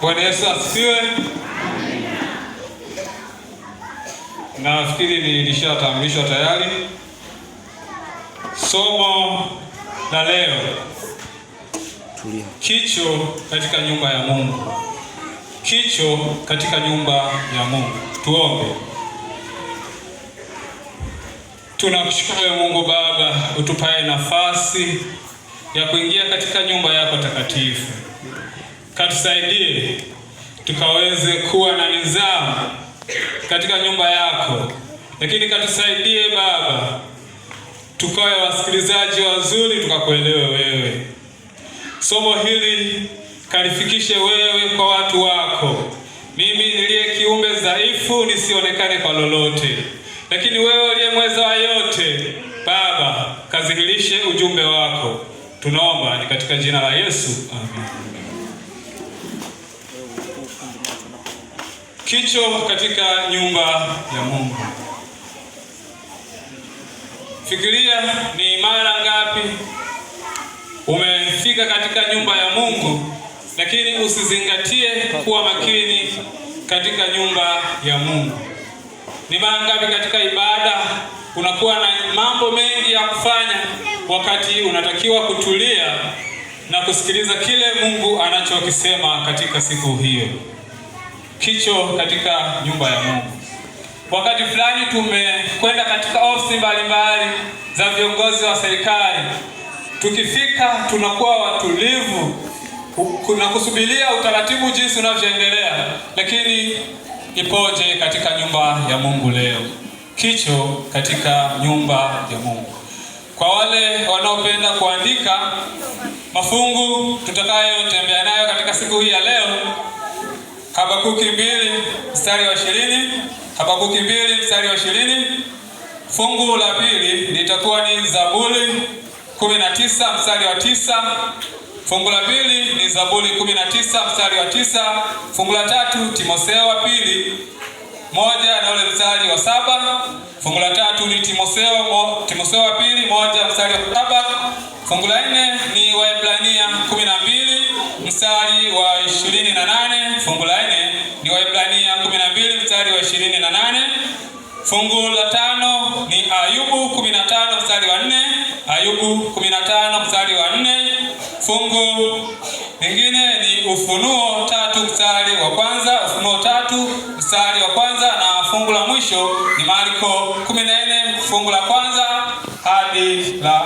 Bwana Yesu asifiwe. Nafikiri nilishatambulishwa tayari. Somo la leo, kicho katika nyumba ya Mungu. Kicho katika nyumba ya Mungu. Tuombe. Tunakushukuru Mungu Baba, utupae nafasi ya kuingia katika nyumba yako takatifu. Katusaidie tukaweze kuwa na nidhamu katika nyumba yako, lakini katusaidie Baba tukawe wasikilizaji wazuri, tukakuelewe wewe. Somo hili kalifikishe wewe kwa watu wako. Mimi niliye kiumbe dhaifu nisionekane kwa lolote, lakini wewe uliye mweza wa yote Baba, kazihirishe ujumbe wako. Tunaomba ni katika jina la Yesu, amen. Kicho katika nyumba ya Mungu. Fikiria ni mara ngapi umefika katika nyumba ya Mungu, lakini usizingatie kuwa makini katika nyumba ya Mungu. Ni mara ngapi katika ibada unakuwa na mambo mengi ya kufanya, wakati unatakiwa kutulia na kusikiliza kile Mungu anachokisema katika siku hiyo. Kicho katika nyumba ya Mungu. Wakati fulani tumekwenda katika ofisi mbalimbali za viongozi wa serikali, tukifika tunakuwa watulivu na kusubiria utaratibu jinsi unavyoendelea, lakini ipoje katika nyumba ya Mungu leo? Kicho katika nyumba ya Mungu. Kwa wale wanaopenda kuandika mafungu tutakayotembea nayo katika siku hii ya leo, Habakuki 2 mstari wa 20, Habakuki 2 mstari wa 20. Fungu la pili litakuwa ni Zaburi 19 mstari wa 9. Fungu la pili ni Zaburi 19 mstari wa 9. Fungu la tatu Timotheo wa pili 1 na ule mstari wa 7. Fungu la tatu ni Timotheo wa pili 1 mstari wa 7. Fungu la 4 ni Waebrania 12 mstari wa 28. Fungu la 4 ni Waebrania 12 mstari wa 28. Fungu la 5 ni Ayubu 15 mstari wa 4. Ayubu 15 mstari wa 4. Fungu lingine ni Ufunuo 3 mstari wa kwanza, Ufunuo 3 mstari wa kwanza, na fungu la mwisho ni Marko 14 fungu la kwanza hadi la